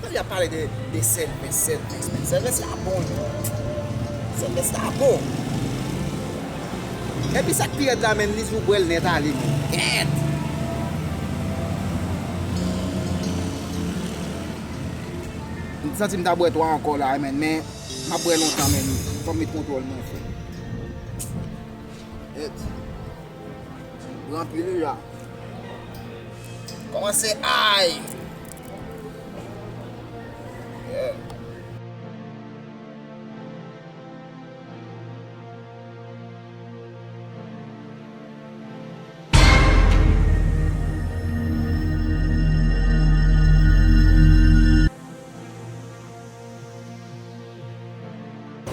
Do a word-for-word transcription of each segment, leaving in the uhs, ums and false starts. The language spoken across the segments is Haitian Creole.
Tande y ap pale de, de Sèlvès, Sèlvès, men Sèlvès la bon, non. Sèlvès la bon. Epi sa k pi rèd la, men li di w bwè l nèt ale, men. Kèt! M santi m ta bwè twa ankò la, men, men m ap bwè lontan, men fò m met kontwòl mwen, frè. Kèt! Ranpli li la. Kòmanse ay! Yeah.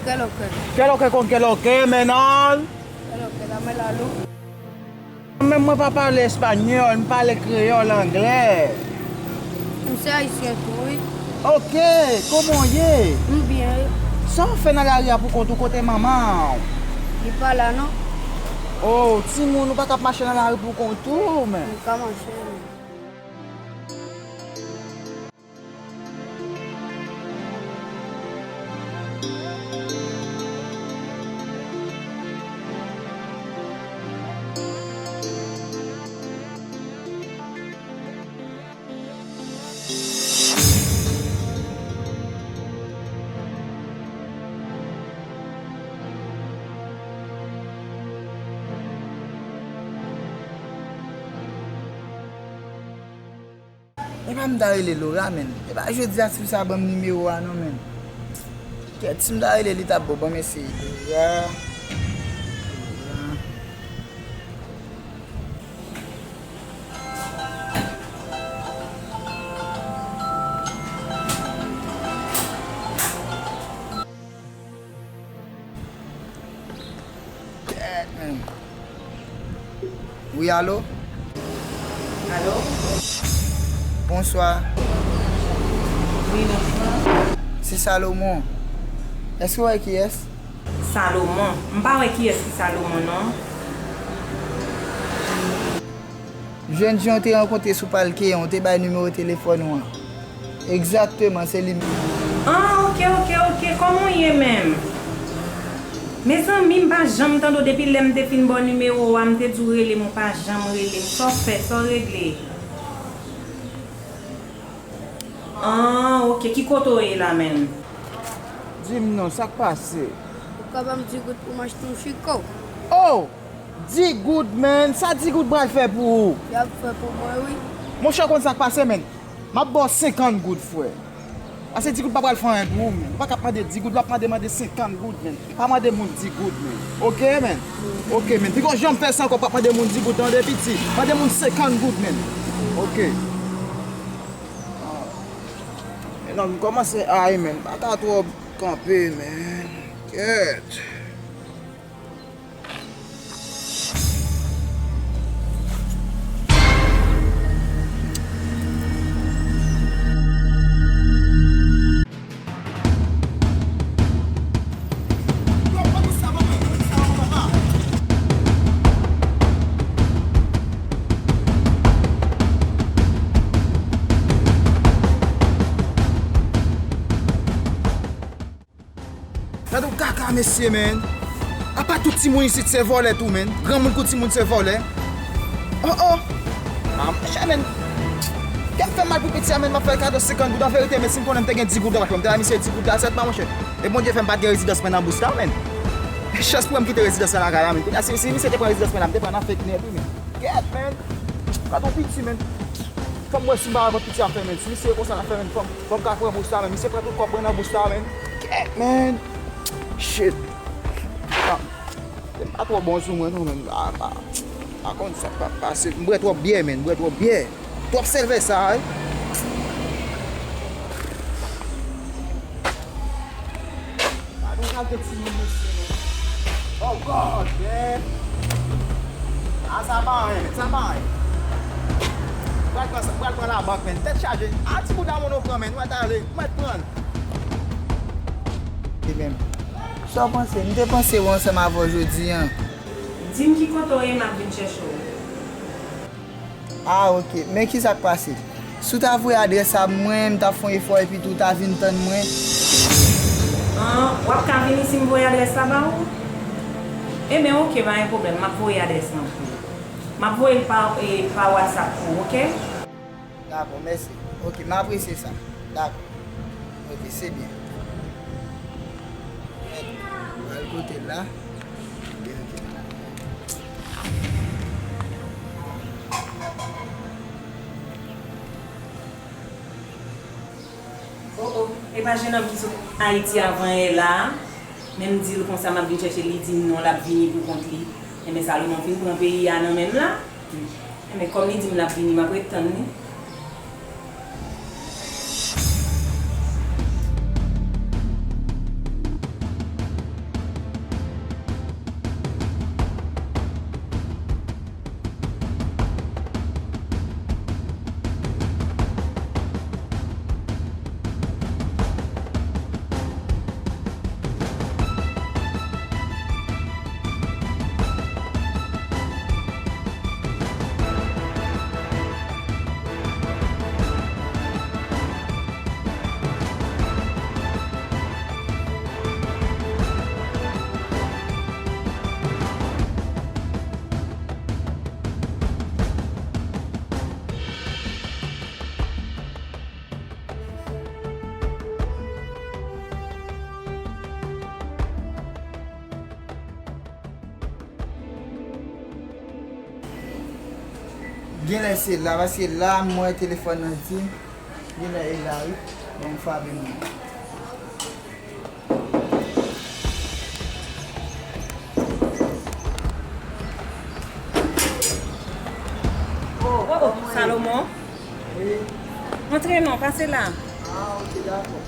Kèlòkè. Kèlòkè kon kèlòkè, men non. Kèlòkè, dame la luz. Menm mwen pa pale espanyòl, m pale kreyòl, anglè. M se ayisyen tou, wi. Ok, kòman w ye? M byen. Sa w fè nan lari a pou kont ou, kote manman w? Li pa la, non. Oh, timoun, ou pa ka ap mache nan lari pou kont ou, men. M ka mache, wi. Epa m ta rele Laura, menn. Epa jodi a, si sa ban m nimewo a, non, menn. Kèt, si m ta rele li, t ap bon. Ban m eseye Laura. Laura. Kèt, menn. Wi, alo? Alo? Bonswa. Wi, bonswa. Se Salomon. Èske w wè kiyès? Salomon? M pa wè kiyès ki Salomon, non. Jènjan w te rankontre sou palke an, w te bay nimewo telefòn ou an. Egzakteman, se li menm. Ah, ok, ok, ok. Kòman w ye menm? Mezanmi, m pa janm tande w depi lè m te fin ba w nimewo a, m te di w rele m, ou pa janm rele m. Sa w fè, sa w regle? Ah, ok. Ki kote w ye la menm? Di m non, sa k pase? Ou ka ban m di goud pou m achte yon chiko? Oh! Di goud, menn. Sa di goud pral fè pou ou? Y ap fè pou mwen, wi. Monchè, w konn sa k pase, menn? M ap ba w senkant goud, frè. Ase di goud pa pral fè anyen pou ou, menn. Ou pa ka ap mande di goud, w ap mande, mande senkant goud, menn. Pa mande moun di goud, menn. Ok, menn? Ok, menn. Piga w janm fè sa ankò, pa mande moun di goud, tande, piti. Mande moun senkant goud, menn. Ok. Men non, m kòmanse ay, menn. Pa ka twò kanpe, menn. Kèt. Gade yon kaka, mesye, menn. Apa tout timoun isit se vòlè tou, menn. Granmoun kou timoun se vòlè. Oh, oh. Ah, monchè, menn. Kè m fè mal pou piti a, menn, m ap fè l kado senkant goud. An verite, menn, si m konnen m te gen dis goud la, m te bay misye dis goud la, sètman, monchè. E Bondye fè m pa t gen rezidans mwen nan bous la, menn. Chans pou mwen m kite rezidans mwen lakay la, menn. Kounye a, si, si misye te pran rezidans mwen la, m te pran nan fake nèt, wi, menn. Kèt, menn. Gade yon piti, menn. Fò m wè si m pa wè kòt piti a fè, menn. Si misye konsa l ap fè, menn, fò m, fò m ka pran bous la, menn. Misye pran tout kòb mwen nan bous la, menn. Kèt, menn. Shit. Ah. M pa twò bon sou mwen, non, menn. Ah, pa, pa konn sa k ap pase. M bwè twòp byè, menn. M bwè twòp byè. Twòp sèlvè sa, wi. Gade yon kalte timoun, mesye, menn. Oh, God, man. Ah, sa pa anyen, menn, sa pa anyen. Pral pran sa, pral pran labank, menn. Tèt chaje. Ah, ti bouda moun ou pran, menn. Ou mèt ale, ou mèt pran l. E menm. Sa w panse? M te panse w ansanm avè w jodi a. Di m ki kote w ye, m ap vin chèche w. Ah, ok. Men ki sa k pase? Si w ta voye adrès la mwen, m t ap fè yon efò epi tou w ta vin tann mwen. An, w ap ka vini si m voye adrès la ba ou? Ebyen, ok, pa gen pwoblèm. M ap voye adrès lan pou ou. M ap voye l pa, e, pa WhatsApp pou ou, ok? Dakò, mèsi. Ok, m apresye sa. Dakò. Ok, se byen. Al kote l la. Ok, ok. Oh, oh, e pa jennonm ki sot Ayiti avan yè la a? Men m di l konsa m ap vin chèche l, li di m non, l ap vini pou kont li. Enben, Salomon fin pran peyi a nan men m la. Enben, kòm li di m l ap vini, m ap ret tann li. Genlè se la, paske la m wè telefòn nan di, genlè e la wi. Bon, m frape moun nan. Oh, oh, Salomon. Wi. Antre non, pase la. Ah, ok, dakò.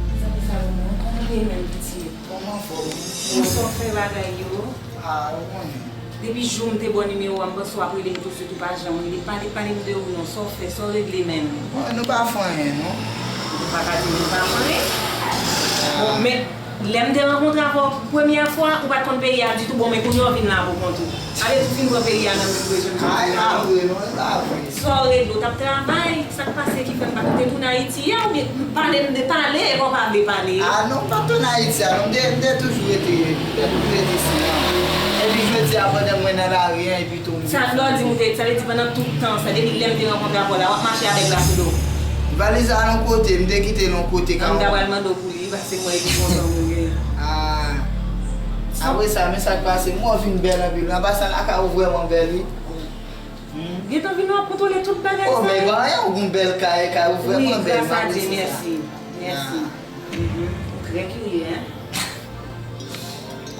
Mezanmi, Salomon, kòman w ye menm, pitit? Kòman fò w? Bon, sa w fè bagay yo? Ah, ou konnen. Depi jou m te ba w nimewo a, m panse w ap rele m touswit, ou pa janm rele. Pale, pale m de ou non, sa w fè, sa w regle menm? Bon, nou pa fè anyen, non. Ou pa ka di nou pa fè anyen? Bon, men, lè m te rankontre avè w premyè fwa, ou pa t konn peyi a ditou, bon, men kounye a w vin la pou kont ou. Sa vle di w fin pran peyi a nan men m, jodi a. Ay, pa vre, non, e pa vre. Sa w regle, w t ap travay? Sa k pase ki fè m pa, ou te tounen Ayiti a oubyen pale m de pale epi w pa vle pale? Ah non, m pa t tounen Ayiti a non, m te, m te toujou rete, m te toujou rete isit la. Epi jodi a pandan mwen nan lari a, epi tou m vin. Sa vle di m ou te, sa vle di pandan tout tan sa, depi lè m te rankontre avè w la, w ap mache avèk valiz la sou do w? Valiz la nan kote, m te kite l yon kote. An, m ta pral mande w pou li, paske m wè e pi kontan ou gen. Ah. Apre sa, men sa k pase, m wè w vin bèl anpil. An pasan, lakay ou vrèman bèl, wi. Hmm. Gentan vin w ap kontwole tout bagay sa. Oh, men gen anyen, ou gen yon bèl kay, kay ou vrèman bèl, m apresye sa. Wi, gras a Dye, mèsi. Mèsi. Ah. Mhm. Ou trè kirye, en?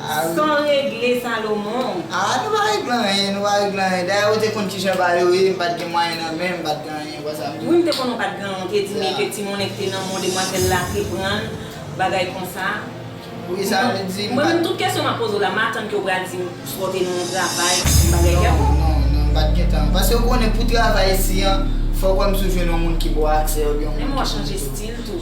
Ah, wi. Sa w regle, Salomon? Ah, nou pa regle anyen, nou pa regle anyen. Dayè, ou te konn kijan bagay yo ye, m pa t gen mwayen nan men m, m pa t gen anyen, wè sa m di w. Wi, m te konnen w pa t gen anyen, ou te di m ke ti monnen ki te nan men w, demwazèl la te pran l, bagay konsa. Wi, sa vle di m pa t. Mwen menm, tout kesyon m ap poze w la, m atann ke w pral di m swa w te nan yon travay, yon bagay kèlkonk. Non, non, non, m pa t gen tan. Paske w konnen, pou travay isi a, fòk wè m sou jwenn yon moun ki ba w aksè oubyen yon moun ki konn tou. Men w ap chanje estil tou.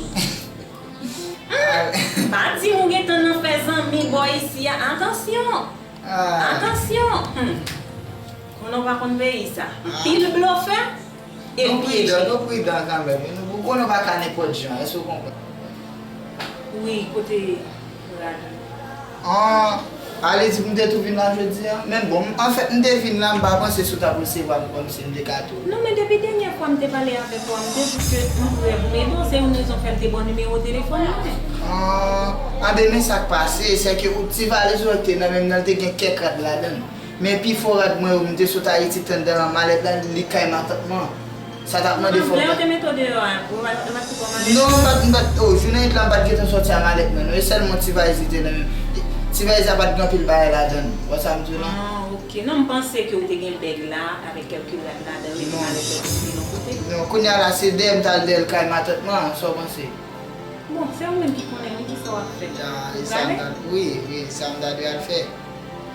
Ah. Pa di m ou gentan nan fè zanmi bò isi a. Atansyon! Ah. Atansyon! Hmm. Konnen w pa konn peyi sa. Anpil blofè e pyeje. Nou pridan, nou pridan kanmenm. Nou, ou konnen w pa ka nenpòt jan, èske w konprann? Wi, kote rad ou? An, ale di pou m te tou vin la jodi a. Men bon, anfèt, m te vin la, m pa panse si w t ap resevwa m kòmsi m te ka tou. Non, men depi dènyè fwa m te pale avèk ou a, m te di ke m prè pou m ede w, se youn rezon fè m te ba w nimewo telefòn mwen. An, anben, men sa k pase, se ke ou ti valiz ou te nan men m nan, te gen kèk rad ladan l. Men pifò rad mwen yo, m te sot Ayiti, t anndan nan malèt la, li kay matant mwen. Sa t ap mande fò. Lè yo te mete w deyò a, ou pa t, ou pa t poko malèt? Non, m pa t, m pa t, oh, jounen yèt la, m pa t gentan sòti a malèt mwen, non. E sèlman ti valiz li te nan men m. Ti valiz la pa t gen anpil bagay ladan l. Ou wè sa m di w la? Ah, ok. Non, m panse ke w te gen bèg la, avèk kèlke rad ladan l, epi malèt la te sou yon kote. Non, kounye a la, se dèyè m t al dèyè l kay matant mwen, sa w panse? Bon, se ou menm ki konnen wi kisa w ap fè. Ah, e sa m ta, wi, wi, sa m ta dwe al fè.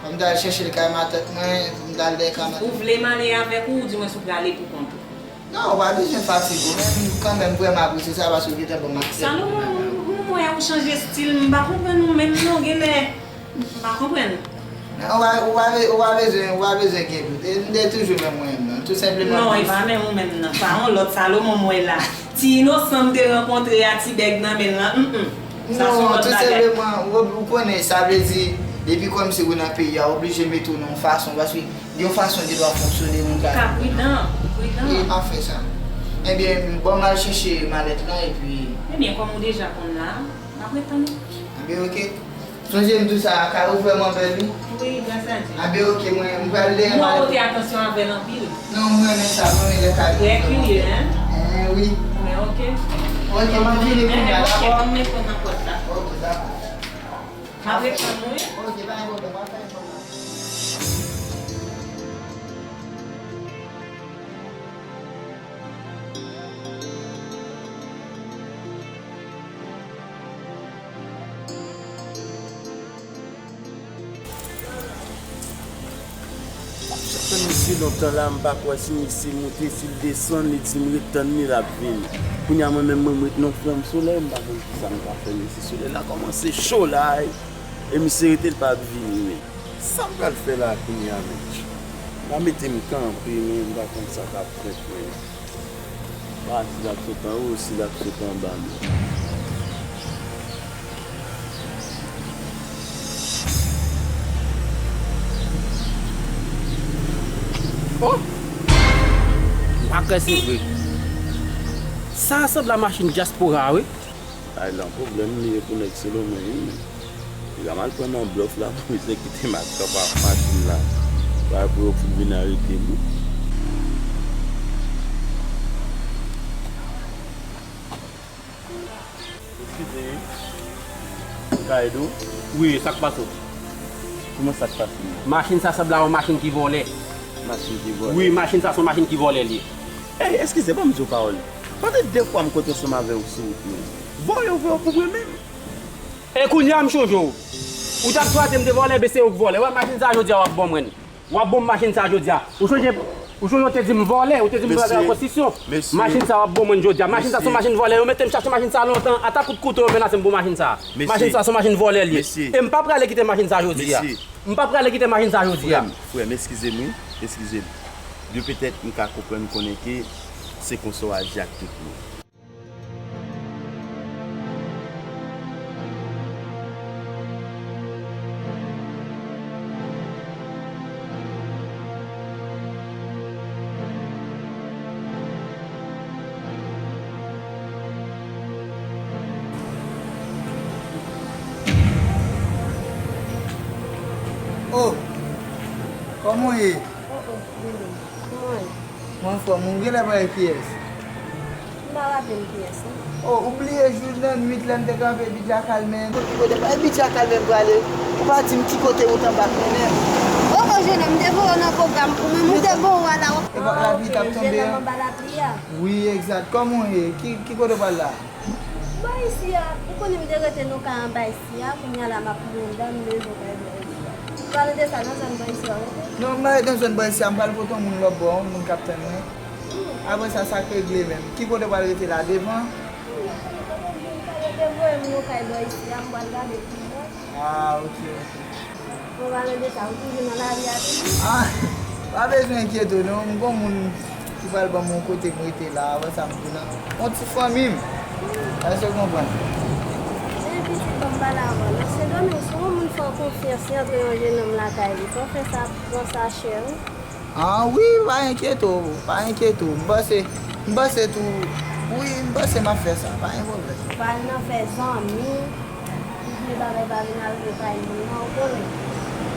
Fò m ta al chèche l kay matant mwen, fò m ta al dèyè kay matant mwen. Ou vle m ale avèk ou, oudimwens ou prale pou kont ou? Non, ou pa bezwen fatige w, men kanmenm, vrèman apresye sa, paske w gentan ban m aksè. Salomon, m, m wè ou chanje estil, m pa konprann ou menm non, genlè. M pa konprann. Men ou pa, ou pa be-, ou pa bezwen, ou pa bezwen gen dout. E m te toujou menm mwen menm nan, tou senpleman. Non, e pa menm ou menm nan. Pa yon lòt Salomon m wè la. Ti inosan m te rankontre a, ti bèg nan men l lan, mm, mm. Sa se yon lòt bagay. Non, tou senpleman, ou, ou konnen, sa vle di, depi kòmsi ou nan peyi a, ou oblije mete w nan yon fason, paske gen yon fason ki dwe fonksyone, moun ka. Ou ka pridan, pridan. Wi, m ap fè sa. Ebyen, bon, m al chèche malèt lan, epi. Ebyen, kòm ou deja konn la, m ap ret tann ou. Ebyen, ok. Sonje m di w sa, kay ou vrèman bèl, wi. Wi, gras a Dye. Anben, ok, mwen, m pral dèyè. Mwen pote atansyon avè l anpil. Non, m renmen sa, m renmen lè kay. Trè kirye, en? Eh, wi. Men, ok. Ok, m ap vini kounye a, dakò? Ok, m met kò nan pòt la. Ok, dakò. M ap ret tann ou, wi. Ok, pa gen pwoblèm, m ap fè yon pòt la. Sa fè misye lontan la, m pa kwè si misye moute, si l desann, li di m ret tann li, l ap vini. Kounye a mwen menm, mwen, m ret nan flanm solèy, m pa konn kisa m ka fè, mesye, solèy la kòmanse cho la, e misye rete, l pa vini, men. Sa m pral fè la kounye a menm? M a mete m kanpe, men m pa konn sa k ap fèt, men. Pa si l ap sot anwo, si l ap sot anba menm. Oh! M pa kwè se vre. Sa sanble a machin dyaspora, wi. Ay, lan pwoblèm li ye pou nèg Solomon, wi, men. Li ka mal pran nan blòf la pou misye kite m ak kanpe ak machin la. Bay pou yo fout vin arete m, wi. Eskize, wi. M ka ede w? Wi, sa k pase w? Kòman sa k pase m? Machin sa sanble a yon machin ki vòlè. Machin ki vòlè? Wi, machin sa se yon machin ki vòlè li ye. Ey, eskize, ban m di w pawòl. Pandan de fwa m kontre ansanm avè w sou wout mwen. Vòlè w vòlè w pou mwen menm. E kounye a m chonje w. Ou t ap trete m de vòlè, ben se ou k vòlè. Wè machin sa jodi a w ap ban mwen. W ap ban m machin sa jodi a. Ou chonje, ou chonje w te di m vòlè, ou te di m vòlè konstriksyon. Mesye. Machin sa w ap ban mwen jodi a. Machin sa se yon machin vòlè. Yo mete m chache machin sa lontan. Ata kout kouto yo menase m pou machin sa. Mesye. Machin sa se yon machin vòlè li ye. Mesye. E m pa prale kite machin sa jodi a. Mesye. M pa prale kite machin sa jodi a. Frè m, frè m, eskize m wi, eskize m. De petèt m ka konprann, m konnen ke se konsa w aji ak tout moun. Oh, kòman w ye? Oh, oh, Billy, kòman w ye? Mwen anfòm, ou genlè pa wè kiyès? M pa raple m kiyès, non. Oh, ou bliye jou nan nwit la m te kanpe epi Djakalmen. Ki kote pa epi Djakalmen prale? Ou pa di m ki kote wout anba k mennen? Oh, oh, jenòm, m te voye w nan pwogram pou mwen, m te voye w a la. Epa lapli t ap tonbe an? Jenòm anba lapli a. Wi, egzat. Kòman w ye? Ki, ki kote w pral la? Bò isi a, ou konnen m te rete nan kay anba isi a, kounye a la m ap monte, m bezwen kay bò isi a. Ou pral rete sa nan zòn bò isi a, oke? Non, m pa ret nan zòn bò isi a, m pral pote yon moun lòtbò, yon moun k ap tann mwen. Hmm. Apre sa, sa k regle menm. Ki kote w pral rete la, devan? Hmm, kote m pral rete, voye m yon kay bò isi a, m pral gade pou mwen. Ah, oke, oke. Bon, pa nan deta, ou toujou nan lari a toujou? Ah, pa bezwen enkyete w non, m gon moun ki pral ban m yon kote m rete la, apre sa m vin nan yon ti fanmi m. Èske w konprann? Men pitit, ban m pale avè w. Nan Sendomeng, si yon moun fè w konfyans, li antre yon jennonm lakay li, fò w fè sa, pran sa chè, wi. Ah wi, pa enkyete w, pa enkyete w. M panse, m panse tou, wi, m panse m ap fè sa, pa gen pwoblèm. Pa al nan fè zanmi, pou vye bagay pa vin al vye kay moun nan, ou konnen.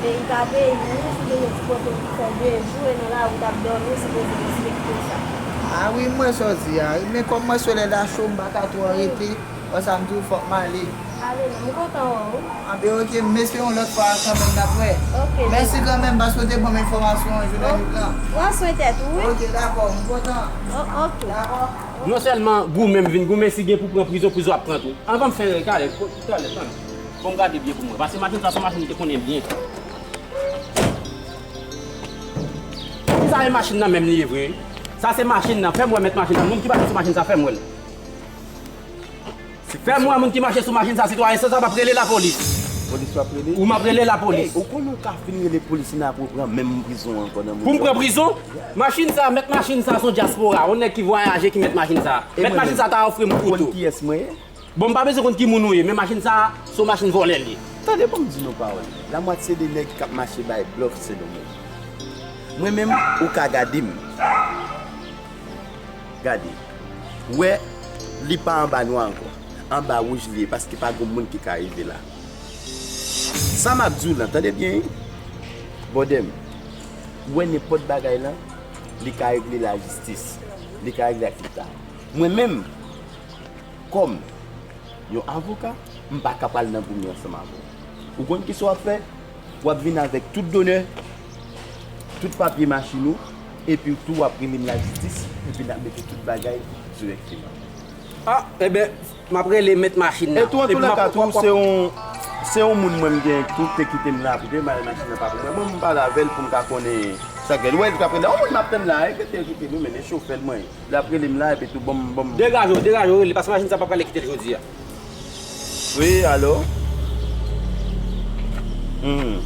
Peyi pa peyi nou, si te gen ti kote pou fè de jou e nan lari t ap dòmi, ou sipoze respekte sa. Ah wi, m wè sa w di a, men kòm mwen sou lè la cho, m pa ka twò rete. Konsa m tou fòk m ale. Ale non, m kontan wè w. Anben, oke, m espere yon lòt fwa kanmenm n ap wè. Oke, mèsi kanmenm paske w te ban m enfòmasyon an jounen jodi a. Pran swen tèt ou, wi. Oke, dakò, m kontan. O-, oke. Dakò. Non sèlman goumen m vin goumen, si gen pou pran prizon, prizon ap pran tou. Anvan m fè rèl talè, talè, tann. Bon, m gade byen pou mwen. Paske machin sa, se yon machin m te konnen byen. Kisa e machin nan menm li ye vre? Sa se machin nan. Fè m wè mèt machin nan. Moun ki pase sou machin sa, fè m wè l. Fè m wè moun ki mache sou machin sa, sitwayen, san sa m ap rele lapolis. Polis w ap rele? Wi, m ap rele lapolis. Ey, ou konnen ou ka fin rele polis la pou w pran menm prizon ankò nan moun yo. Pou m pran prizon? Machin sa, mèt machin sa se yon dyaspora, yon nèg ki vwayaje ki mèt machin sa. Mèt machin sa ta ofri m kouto. Ou konn kiyès mwen ye? Bon, m pa bezwen konn ki moun ou ye, men machin sa, se yon machin vòlè l ye. Tande, ban m di nou pawòl. Lamwatye de nèg k ap mache bay blòf Sendomeng. Mwen menm, ou ka gade m. Gade. Ou wè, li pa anba nwa ankò. Anba wouj li ye, paske pa gen moun ki ka rive la. Sa m ap di w lan, tande byen, wi. Bòdè m. Ou wè nenpòt bagay lan, li ka regle lajistis. Li ka regle ak leta. Mwen menm, kòm yon avoka, m pa ka pral nan goumen ansanm avè w. Ou konn kisa w ap fè? W ap vin avèk tout donè, tout papye machin ou, epi tou w ap rele m lajistis, epi n ap mete tout bagay dirèkteman. Ah, enben, m ap rele mèt machin nan. E tou, an tou lè ka, tou, se yon, se yon moun mwen m gen tou te kite m la, pou te bay machin nan pa pou mwen. Bon, m pale avè l pou m ka konnen sa k gen. Ou wè, l t ap rele, yon moun m ap tann la, e kite l, kite l, wi, men e chofè l mwen ye. L ap rele m la, epi tou, bon, bon. Degaje w, degaje w, rele, paske machin sa pa prale kite l jodi a. Wi, alo? Hmm.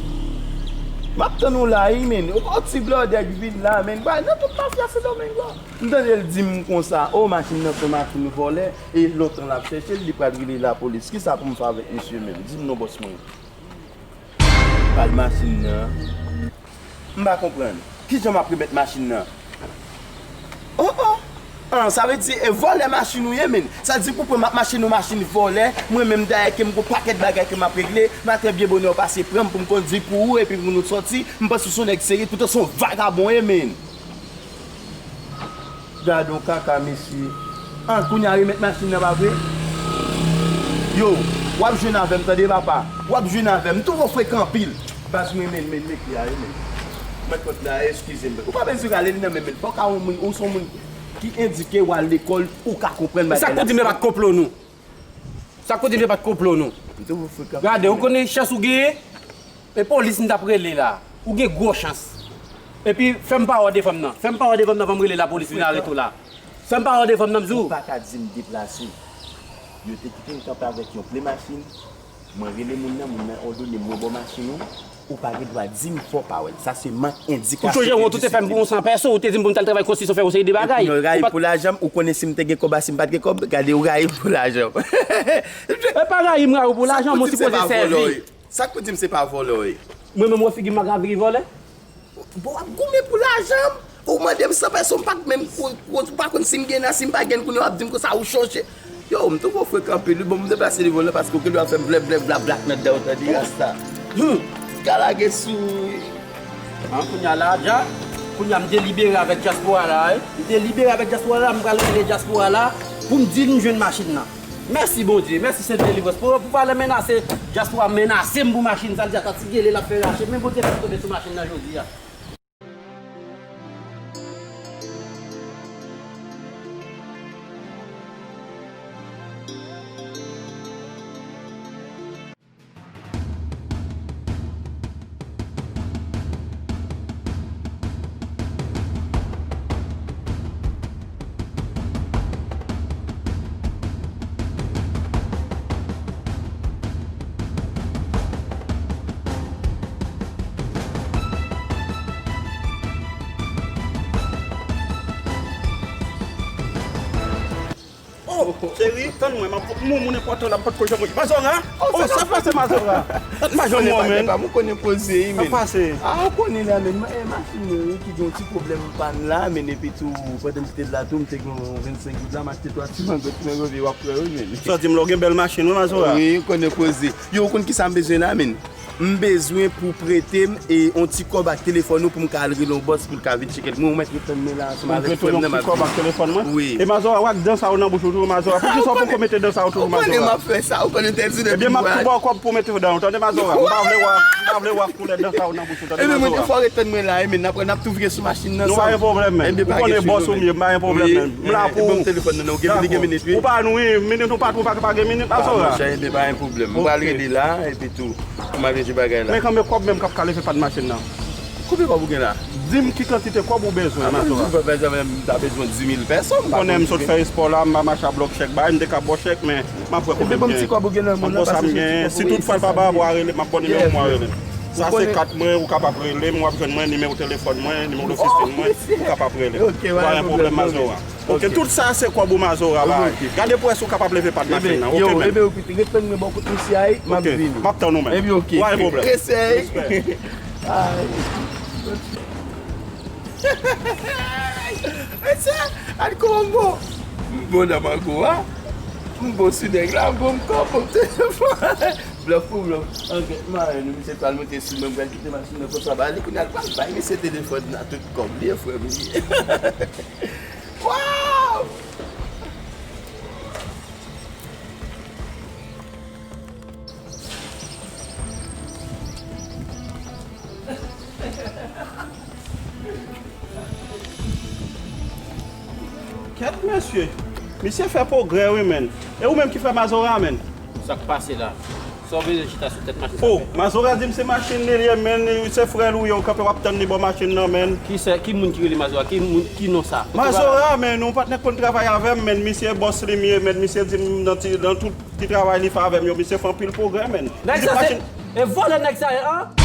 M ap tann ou la, wi, men. O, o, ti blòdè k vin la, men. Bay, nan tout mafya Sendomeng la. M tande l di m konsa, o, machin nan se yon machin vòlè, e lontan l ap chèche l, li pral rele lapolis. Kisa pou m fè avèk misye menm? Di m non, bòs mwen. Pral machin nan. M pa konprann. Kijan m ap remèt machin nan? Oh, oh! Ah, sa vle di, e vòlè machin ou ye, men. Sa di pou pran m ap mache nan machin vòlè, mwen menm dayè ke m gon pakèt bagay ke m ap regle, maten byen bonè w pase pran m pou m kondui pou ou, epi pou nou sòti, m panse w se yon nèg serye, poutan se yon vagabon w ye, men. Gade yon kaka, mesye. An, kounye a remèt machin nan, pa vre? Yo, w ap jwenn avè m, tande, papa. W ap jwenn avè m. M twò frekan anpil. Baz mwen, men, men, men, ki a, men. Mèt kòt la, eskize m. Ou pa bezwen rale li nan men, men. Fò w ka yon moun, ou se yon moun ki edike, w al lekòl, ou ka konprann bagay la. Sa k pou di m se pa t konplo nou? Sa k pou di m se pa t konplo nou? M twò frekan anpil. Gade, ou konnen chans ou genyen? E polis m t ap rele la. Ou gen gwo chans. Epi, fè m pawòl de fanm nan. Fè m pawòl de fanm nan, fò m rele lapolis vin arete w la. Fè m pawòl de fanm nan, m di w. Ou pa ka di m deplase. Yo te kite m kanpe avèk yon ple machin. Mwen rele moun nan, moun nan òdone m, mwen ba w machin ou. Ou pa gen dwa di m fò pawòl. Sa se mank endikasyon e disiplin. Ou sonje wont ou te fè m pou yon san pèso, ou te di m pou m t al travay konstriksyon, fè yon seri de bagay. Epi yo rayi m pou lajan m, ou konnen si m te gen kòb a, si m pa t gen kòb, gade, ou rayi m pou lajan m. E pa rayi m, rayi w pou lajan m, ou sipoze sèvi. Sa k pou di m se pa vòlè w ye? Mwen menm wè figi m pa ka vire vòlè? Bon, w ap goumen pou lajan m. Ou mande m san pèso, m pa t menm, ou, ou, ou pa konn si m gen nan, si m pa gen kounye a, w ap di m konsa ou chonje. Yo, m twò frekan anpil, wi. Bon, m deplase devan w la paske w gen dwa fè m blèb, blèb, blap, blak nan dan w, tande, rasta. Hmm. Ka lage sou. An, kounye a la, dja, kounye a m delibere avèk dyaspora la, wi. M delibere avèk dyaspora la, m pral rele dyaspora la pou m di l m jwenn machin nan. Mèsi Bondye, mèsi Sent Delivrans. Pou, pou valè menase, dyaspora menase m pou machin sa, l di ata ti gele l ap fè rache, men Bondye fè m tonbe sou machin nan jodi a. Cheri, tann mwen, m ap moun moun enpòtan la, m potko janm wè. Mazora! Oh, sa k pase, Mazora? Sa k pase, pa men? Ou konnen poze, wi, men. Sa k pase? Ah, ou konnen la, men. Eh, machin mwen, wi, ki gen yon ti pwoblèm pann la, men epi tou, pandan m te la tou, m te gen yon vennsenk goud la, m achte twa ti mango, ti mango vye, w ap pran yo, men. Sa w di m la, w gen bèl machin, wi, Mazora. Wi, ou konnen poze. Yo, ou konn ki sa m bezwen la, men? M bezwen pou w prete m e yon ti kòb ak telefòn ou pou m ka al rele yon bòs pou l ka vin tcheke l. Mwen, ou mèt ret tann mwen la ansanm avèk frè m nan, m ap vini. Ou prete yon ti kòb ak telefòn mwen? Wi. E Mazora, w ak dan sa yo nan bouch ou toujou, Mazora. Poukisa w poko mete dan sa yo toujou, Mazora? Ou konnen m ap fè sa, ou konnen tèl si de. Ebyen, m ap tou ba w kòb pou w mete dan yo, tande, Mazora? M pa vle wè, m pa vle wè koulè dan sa yo nan bouch ou, tande, Mazora? Ebyen, mwen, fò w ret tann mwen la, wi, men n ap, n ap tou vire sou machin nan ansanm. Nou pa gen pwoblèm, men. Ou konnen bòs ou m ye, m pa gen pwoblèm, men. M la pou ou. Ban m telefòn nan, non, gen minit, gen minit, wi. Ou pa nou, wi, minit, ou pa, ou pa, pa gen minit, Mazora. Ah, monchè, ebyen, pa gen pwoblèm. Mwen pral rele la, epi tou. Ou mare di bagay la. Men kanmenm kòb menm k ap ka leve pad machin nan. Konbyen kòb ou gen la? Di m ki kantite kòb ou bezwen, Mazora. Mwen ta bezwen dis mil pèso. Ou konnen m sot fè espò la, m pa mache a blòk chèk bay, m te ka ba w chèk, men m ap wè konbyen m gen. M ap ba w sa m gen. Si tout fwa l pa ba w, w a rele m, m ap ba w nimewo m, w a rele m. Sa se kat mwen, ou kapab rele m, w ap jwenn mwen, nimewo telefòn mwen, nimewo fistin mwen, ou kapab rele m. Ou pa gen pwoblèm, Mazora. Ok, tout sa se kòb ou, Mazora, bay. Gade pou wè si w kapab leve pad machin nan. Ok, men. Ebyen, ok, ret tann mwen bò kot misye a, m ap vini. M ap tann ou, men. Ebyen, ok. Pa gen pwoblèm. Respè. Respè. Ay. Mesye, al konbo. M bon nan mango a. M bon sou nèg la, m bon m konbo, m telefòn. Blòf pou blòf. Ok, m a nou, misye pral monte sou mwen, m pral kite machin nan konsa, ba li kounye a, l pral bay misye telefòn nan tout kòb li, frè m li ye. Wow! Kèt, mesye. Misye fè pwogrè, wi, menn. E ou menm ki fè Mazora, menn? Sa k pase la? Sa w bezwen chita sou tèt machin sa fè? Oh, Mazora di m se machin li ye, menn, se frè l ou ye, w kanpe w ap tann li bò machin nan, menn. Ki se, ki moun ki rele Mazora? Ki moun, ki non sa? Mazora, menn, yon patnè k konn travay avè m, menn, misye bòs li m ye, menn, misye di m nan ti, nan tout ti travay li fè avè m yo, misye fè anpil pwogrè, menn. Nèg sa se, e vòlè nèg sa ye, an?